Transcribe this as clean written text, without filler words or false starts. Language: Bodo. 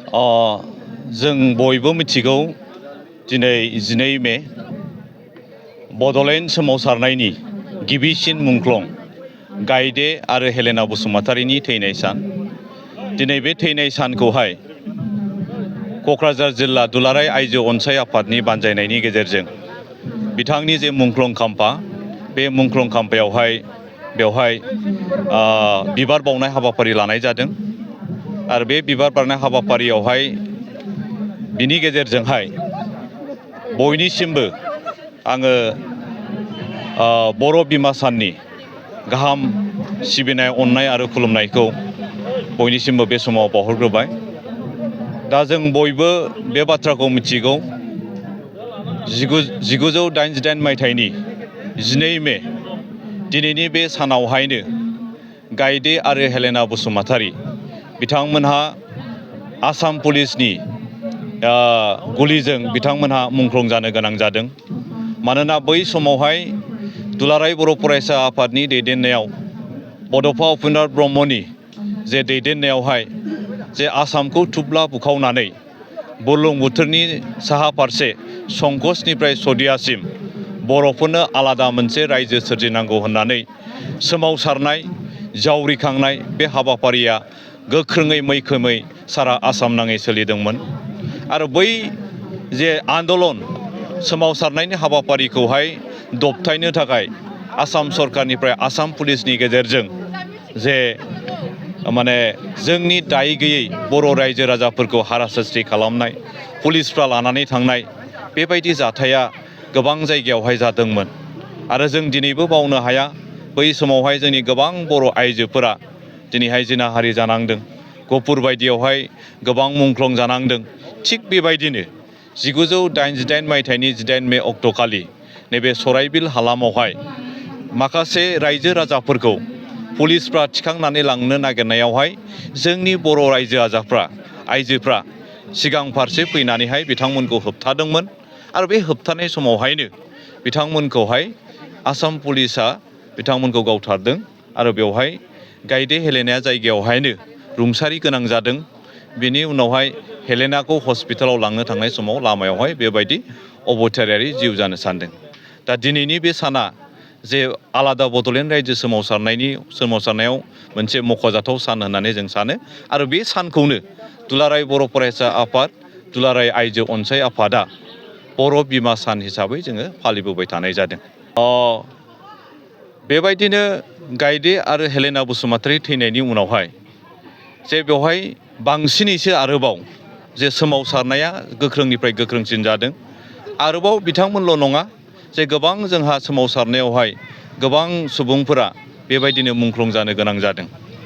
जों बयबो मिथिगौ दिनै 12 मे बड'लेण्ड सोमावसारनायनि गिबिसिन मुंख्लं गायदे आरो हेलेना बसुमतारीनि थैनाय सान। दिनै बे थैनाय सानखौहाय क'क्राझार जिल्ला दुलाराय आइजो अनसाय आफादनि बानजायनायनि गेजेरजों बिथांनि जे मुंख्लं खाम्फा बे मुंख्लं खाम्फायावहाय बेवहाय बिबार बावनाय हाबाफारि लानाय जादों आरो बे बिबार बावनाय हाबाफारियावहाय बिनि गेजेरजोंहाय बयनिसिमबो आङो बर' बिमा साननि गाहाम सिबिनाय अननाय आरो खुलुमनायखौ बयनिसिमबो बे समाव बावहरग्रोबाय। दा जों बयबो बे बाथ्राखौ मिथिगौ 1988 मायथाइनि 12 मे दिनैनि बे सानावहायनो गायदे आरो हेलेना बसुमतारी बिथांमोनहा आसाम पुलिसनि गुलिजों बिथांमोनहा मुंख्लं जानो गोनां जादों। मानोना बै समावहाय दुलाराय बर' फरायसा आफादनि दैदेननायाव बड'फा उपेन्द्र ब्रह्मनि जे दैदेननायावहाय जे आसामखौ थुब्ला बुखावनानै बुरलुंबुथुरनि साहा फारसे संकसनिफ्राय सदियासिम बर'फोरनो आलादा मोनसे रायजो सोरजिनांगौ होननानै सोमावसारनाय जावरिखांनाय बे हाबाफारिया गोख्रोङै मैखोमै सारा आसाम नाङै सोलिदोंमोन। आरो बै जे आन्दलन सोमावसारनायनि हाबाफारिखौहाय दबथायनो थाखाय आसाम सरकारनिफ्राय आसाम पुलिसनि गेजेरजों जे जोंनि दाय गैयै बर' रायजो राजाफोरखौ हारासास्ति खालामनाय, पुलिसफ्रा लानानै थांनाय बेबायदि जाथाया गोबां जायगायावहाय जादोंमोन। आरो जों दिनैबो बावनो हाया बै समावहाय जोंनि गोबां बर' आइजोफोरा दिनैहाय जिनाहारि जानांदों, गहपुर बायदियावहाय गोबां मुंख्लं जानांदों। थिग बेबायदिनो 1988 मायथाइनि 18 मे अक्ट'खालि नैबे सराइबिल हालामावहाय माखासे रायजो राजाफोरखौ पुलिसफ्रा थिखांनानै लांनो नागिरनायावहाय जोंनि बर' रायजो आइजोफ्रा सिगां फारसे फैनानैहाय बिथांमोनखौ होबथादोंमोन। आरो बे होबथानाय समावहायनो बिथांमोनखौहाय आसाम पुलिसा बिथांमोनखौ गावथारदों आरो बेवहाय गायदे हेलेनाया जायगायावहायनो रुंसारि गोनां जादों। बेनि उनावहाय हेलेनाखौ हस्पिटालाव लांनो थांनाय समाव लामायावहाय बेबायदि अबथारायारि जिउ जानो सानदों। दा दिनैनि बे साना जे आलादा बड'लेण्ड रायजो सोमावसारनायाव मोनसे मख'जाथाव सान होननानै जों सानो। आरो बे सानखौनो दुलाराय बर' फरायसा आफाद, दुलाराय आइजो अनसाय आफादा बर' बिमा सान हिसाबै जोङो फालिबोबाय थानाय जादों। बेबायदिनो गायदे आरो हेलेना बसुमतारी थैनायनि उनावहाय जे बेवहाय बांसिनैसो आरोबाव जे सोमावसारनाया गोख्रोंनिफ्राय गोख्रोंसिन जादों। आरोबाव बिथांमोनल' नङा, जे गोबां जोंहा सोमावसारनायावहाय गोबां सुबुंफोरा बेबायदिनो मुंख्लं जानो गोनां जादों।